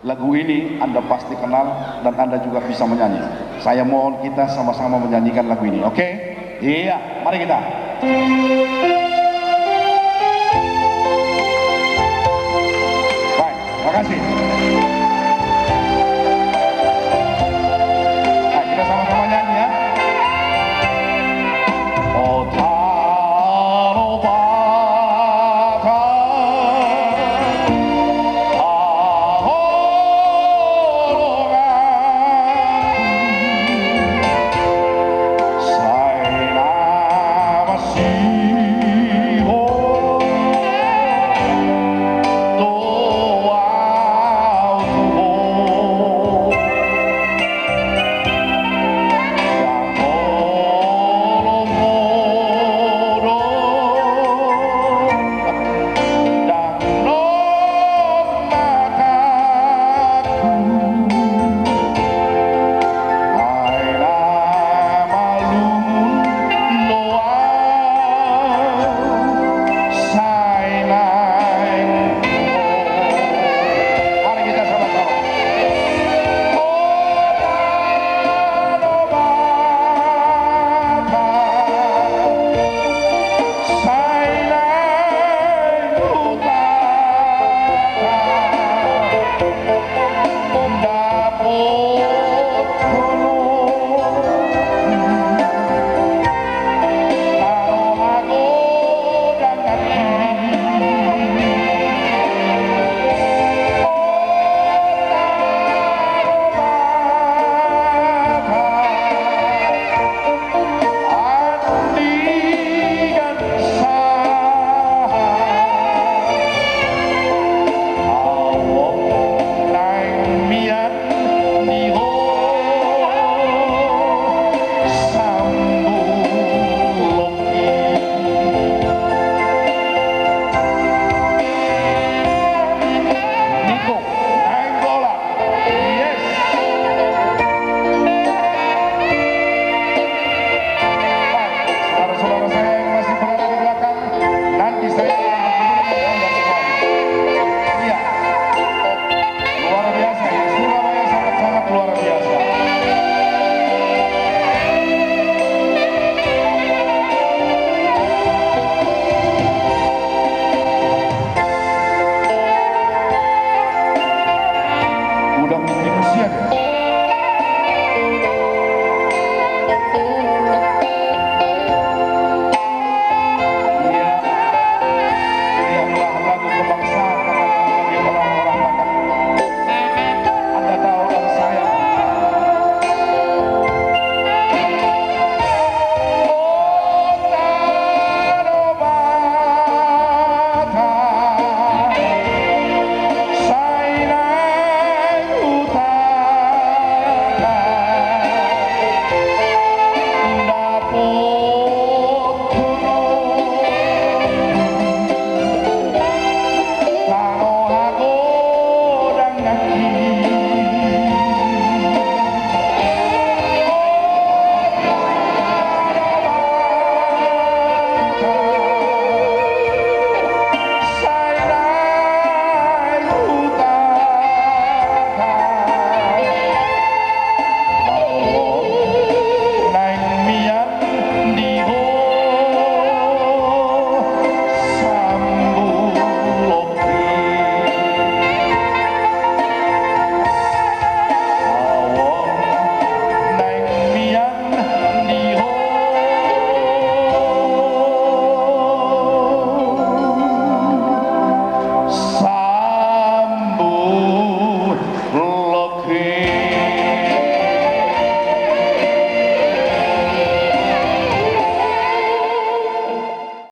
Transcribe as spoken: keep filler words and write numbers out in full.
Lagu ini Anda pasti kenal dan Anda juga bisa menyanyi. Saya mohon kita sama-sama menyanyikan lagu ini, oke? Iya, mari kita. Baik, makasih. Nah, kita sama-sama nyanyi ya. O tano Batak, haholonganku, sai na masihol do ahu tu ho. Mari kita sama-sama. O tano Batak, sai naeng hutangkon dapot Niko, naeng bola. Yes. Baik, saudara-saudara saya yang masih berada di belakang, nanti saya akan menghubungi Anda semua. Iya. Luar biasa ini, Surabaya sangat-sangat luar biasa. Udah mungkin usia deh. Iya. Iya, lagu kebangsaan kata bagi orang-orang Batak. Anda tahu dan saya. O tano Batak, sai naeng hutangkon dapot tano hagodangki.